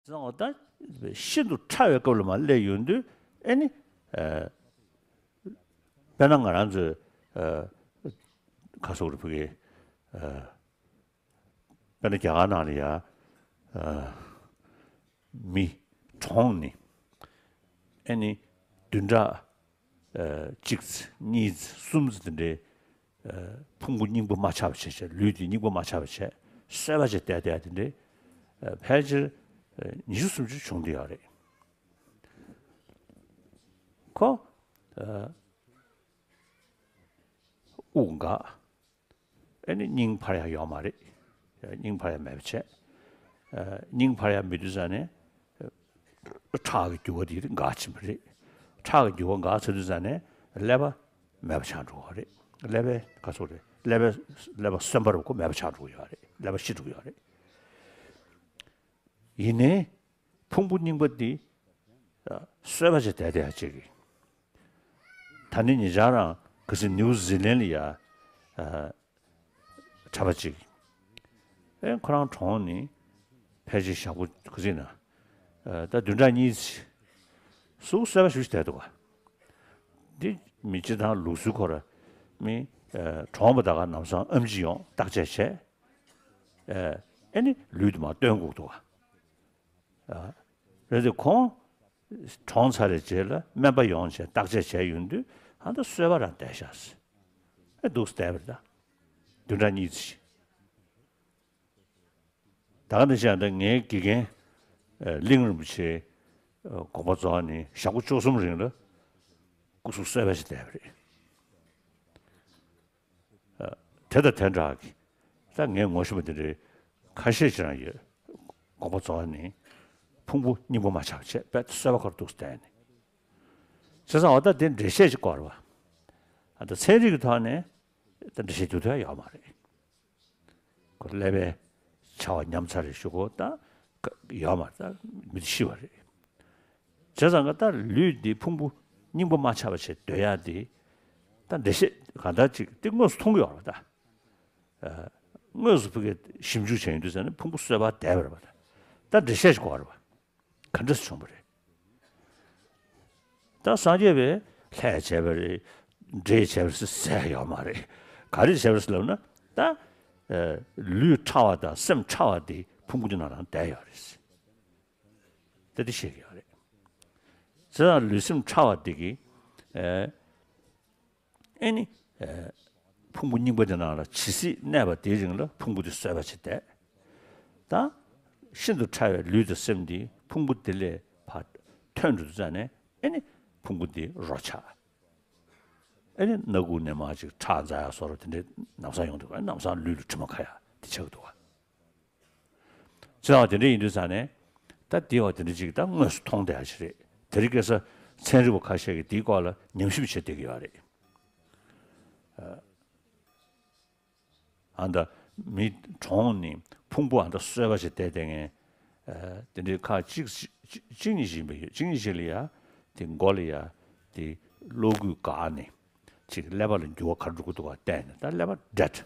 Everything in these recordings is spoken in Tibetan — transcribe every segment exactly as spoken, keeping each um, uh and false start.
བྱས་ཙང་འོ་ད་ཤིན་ཏུ་ཕྲ་བའི་སྐབས་ལ་མར་སླེབས་ཡོང་དུས་ཨེ་ནི། དཔེར་ན་ང་རང་ཚོའི་ཁ་སོག་རི་ཕུ་གི། དཔེར་ན་རྒྱ་གར་ནང་ལ་ཡ། མི་གྲངས་ནི་ཨེ་ནི་བདུན་ཕྲག་གཅིག་གཉིས་གསུམ་དེ་འདྲའི་ཕུང་པོ་རྙིང་པ་མ་ཆགས་པ་བྱས་བྱས། ལུས་དེ་རྙིང་པ་མ་ཆགས་པ་བྱས་གསོད་པ་བྱས་བསྡད་བསྡད་དེ་འདྲའི་ཕལ་ཆེར་ཉི་ཤུ་སུམ་ཅུ་བྱུང་བསྡད་ཡོད་རེད། ཁོ་དབུགས་འགག་ཨེ་ནི་སྙིང་འཕར་ཡག་ཡོད་མ་རེད། སྙིང་འཕར་ཡག་མེད་པ་བྱས། སྙིང་འཕར་ཡག་མེད་དུས་ཙ་ནས་ཁྲག་གི་རྒྱུ་བ་དེ་འགག་ཕྱིན་པ་རེད། ཁྲག་གི་རྒྱུ་བ་འགག་ཚར་དུས་ཙ་ནས་ཀླད་པ་མེད་པ་ཆགས་འགྲོ་གི་རེད། ཀླད་པའི་ག་ཚོད་རེད། ཀླད་པའི་ཀླད་པ་གསོན་པོ་རུ་ཁོ་མེད་པ་ཆགས་འགྲོ་གི་ཡོད་རེད། ཀླད་པ་ཤི་འགྲོ་གི་ཡོད་རེད། ཡིན་ནའི་ཕུང་པོ་རྙིང་པ་འདི་གསོད་པ་བྱས་བསྡད་བསྡད་ཡག་ཅིག་གིས། ད་ནི་ཉེ་ཆར་རང་ག་ཚོད་ནིའུ་ཟི་ལན་ལ་ཡ་གྲྭ་པ་ཅིག་ཨེ་ཁོ་རང་གྲོངས་ནི་ཕལ་ཆེར་ཞག་པོ་ག་ཚོད་ན། ད་བདུན་ཕྲག་གཉིས་ཙམ་ཟུག་གསོད་པ་ཞུ་ཞུ་བསྡད་འདུག་ག་འདི་མི་སྤྱིར་བཏང་ལུགས་སྲོལ་ཁོ་ར་མི་གྲོངས་པ་ད་ག་ལམ་སང་ཨེམ་ཆི་ཡོང་བརྟག་དཔྱད་བྱས། ཨེ་ནི་ལུས་དུ་མར་བཏོན་དགོས་འདུག་ག་རེད་དེ་ཁོང་གྲོངས་ཚར་བའི་རྗེས་ལ་སྨན་པ་ཡོང་བྱས་བརྟག་དཔྱད་བྱས་ཡོང་དུས་ཨ་ད་གསོད་པ་རང་བསྡད་ཤག་ཟེར། ཨེ་འདུག་སེ་བསྡད་པ་རེད་ད། བདུན་ཕྲག་གཉིས་ཙམ། ད་ག་ནང་བཞིན་ད་ངའི་དགེ་རྒན་གླིང་རིན་པོ་ཆེ་དགོངས་པ་རྫོགས་ནས་ཞག་པོ་བཅུ་གསུམ་རིང་ལ་སྐུ་གཟུགས་གསོས་པ་ཞིག་བསྡད་པ་རེད། དེ་དང་དེ་འདྲ་གི་ད་ངས་ངོ་ཤེས་པ་དེ་འདྲའི་ཁ་ཤས་ཅིག་རང་ཡོད། དགོངས་པ་རྫོགས་ནས་ཕུང་པོ་རྙིང་པ་མ་ཆགས་པ་བྱས་དཔེ་གསོད་པ་ཁར་འདུག་སེ་བསྡད་ནས། བྱས་ཙང་འོ་ད་དེ་འགྲེལ་བཤད་ཅིག་དགོས་རེད་བ། ཨ་ད་ཚན་རིག་གི་ཐོག་ནས་ད་འགྲེལ་བཤད་རྒྱག་ཐུབ་ཡ་ཡོད་མ་རེད། ཁོ་ཀླད་པའི་བྱ་བ་ཉམས་ཚར་རེད་ཞུ་གོ་ད་ཡོད་མ་རེད། ད་མི་དེ་ཤི་བ་རེད། བྱས་ཙང་ད་ལུས་འདི་ཕུང་པོ་རྙིང་པ་མ་ཆགས་པ་བྱས་སྡོད་ཡག་འདི་ད་འགྲེལ་བཤད་གང་ལྟར་ཅིག་དེ་དངོས་སུ་མཐོང་གི་ཡོད་རེད་ད། དངོས་སུ་ཕ་གིར་ཞིབ་འཇུག་བྱས་ཡོང་དུས་ཙ་ནས་ཕུང་པོ་གསོས་པ་བསྡད་པ་རེད་པ། ད་འགྲེལ་བཤད་ཞིག་དགོས་རེད་པ། ག་འདྲས་བྱུང་བ་རེད། ད་སངས་རྒྱས་པས་ལྷས་བྱས་པ་རེད། འདྲེས་བྱས་པ་རེད་ཟེར་ཡོད་མ་རེད། ག་རེ་བྱས་པ་རེད་ཟེར་ལབ་ན་ད་ལུས་ཕྲ་བ་དང་སེམས་ཕྲ་བ་དེ་ཕུང་པོ་དེ་ནང་ལ་བསྡད་ཡོད་རེད། ད་དེ་བཤད་ཀྱི་ཡོད་རེད། བྱས་ཙང་ལུས་སེམས་ཕྲ་བ་དེ་གིས་ཨེ་ནི་ཕུང་པོ་རྙིང་པ་དེ་ནང་ལ་ཇི་སྲིད་གནས་པ་དེའི་རིང་ལ་ཕུང་པོ་དེ་གསོས་པ་བྱས་བསྡད། ད་ཤིན་ཏུ་ཕྲ་བའི་ལུས་དང་སེམས་དེ་ཕུང་པོ་དེ་ལས་ཕར་ཐོན་འགྲོ་དུས་ཙ་ནས་ཨེ་ནི་ཕུང་པོ་དེ་རོ་ཆགས། ཨེ་ནི་སྣ་ཁུག་ནས་མར་ཅིག་ཁྲག་འཛག་ཡག་བཟོ་འདྲ་དེ་འདྲའི་ལམ་སང་ཡོང་འདུག་ཨེ་ལམ་སང་ལུས་ལ་དྲི་མ་ཁ་ཡག་དེ་ཆགས་ཀྱི་འདུག་ག་བྱས་ཙང་དེ་འདྲ་ཡིན་དུས་ཙ་ནས་ད་དེ་བ་དེ་འདྲ་ཅིག་ད་དངོས་སུ་མཐོང་བསྡད་ཡག་ཅིག་རེད། དེ་རིང་ཁ་སང་ཚན་རིག་པ་ཁ་ཤས་ཀྱིས་དེའི་སྐོར་ལ་ཉམས་ཞིབ་བྱེད་བསྡད་ཀྱི་ཡོད་རེད། ཨ་ད་མི་གྲོངས་ནས་ཕུང་པོ་ཨ་ད་གསོས་པ་ཞིག་བསྡད་བསྡད་མཁན་དེ་འདྲའི་ཁག་གཅིག་གཅིག་གཉིས་ཤིག་ཡིན་པ་ཡོད། གཅིག་གཉིས་ཤིག་ལ་ཡ་དེ་མགོ་ལ་ཡ་དེ་གློག་སྐུད་བཀག་ནས་ཅིག་ཀླད་པ་ལ་འགྱུར་བ་ག་རེ་འགྲོ་གི་འདུག་ག་བལྟས་ནས་ད་ཀླད་པ་ཌེཌ་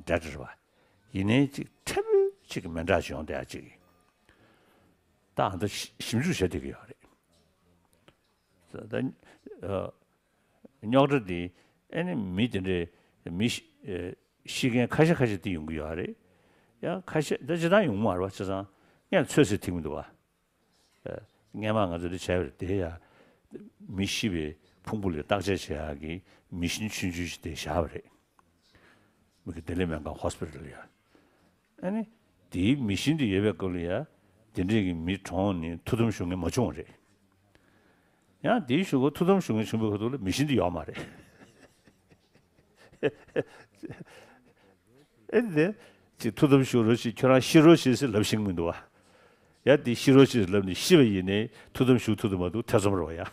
ཌེཌ་རེད་བ། ཡིན་ནའི་ཅིག་ཕྲན་བུ་ཅིག་མི་འདྲ་ཅིག་ཡོང་བསྡད་ཡ་ཅིག་ད་ཨ་ད་ཞིབ་འཇུག་བྱེད་བསྡད་ཀྱི་ཡོད་རེད། ད་རྙོག་དྲ་འདི་ཨེ་ནི་མི་དེ་འདྲའི་མི་ཤི་ཨེ་ཤི་མཁན་ཁ་ཤས་ཁ་ཤས་དེ་ཡོང་གི་ཡོད་རེད། ཡང་ཁ་ཤས་ད་ཇི་ལྟར་ཡོང་མ་རེད་བ། བྱས་ཙང་ངས་ཚོད་བསྲེ་ཐིག་མི་འདུག་བ། ཨེ་སྔན་མ་ང་ཚོ་འདི་བྱས་པ་རེད་དེ་ཡ། མི་ཤི་བའི་ཕུང་པོ་ལ་བརྟག་དཔྱད་བྱེད་ཡག་གི་མི་ཤིན་ཆུང་ཆུང་ཞིག་དེ་བཞག་པ་རེད། མི་གི་ལྡི་ལི་སྨན་ཁང་ཧོ་སི་པི་ཊལ་ལ་ཡ། ཨ་ནི། དེའི་མི་ཤིན་དེ་ཡོད་པའི་སྐབས་ལ་ཡ། དེ་འདྲས་ཀྱི་མི་གྲོངས་ནས་ཐུགས་དམ་བཞུགས་མཁན་མ་བྱུང་བ་རེད། ཡང་དེའི་གཞུག་གུ་ཐུགས་དམ་བཞུགས་མཁན་བྱུང་པའི་ཁ་ཐུག་ལ་མི་ཤིན་དེ་ཡོད་མ་རེད། ཨེ་འདི། ཅིག་ཐུགས་དམ་བཞུགས་རོགས་བྱེད། ཁྱོད་རང་ཤི་རོགས་བྱེད་ཟེར་ལབ་ཤེས་ཀྱི་མི་འདུག་བ། ཡ་དེ་ཤི་རོགས་བྱེད་ལབ་ནས་ཤི་བ་ཡིན་ནའི་ཐུགས་དམ་བཞུགས་ཐུབ་ཀྱི་མ་འདུག་ཐེ་ཚོམ་རེད་བ་ཡ།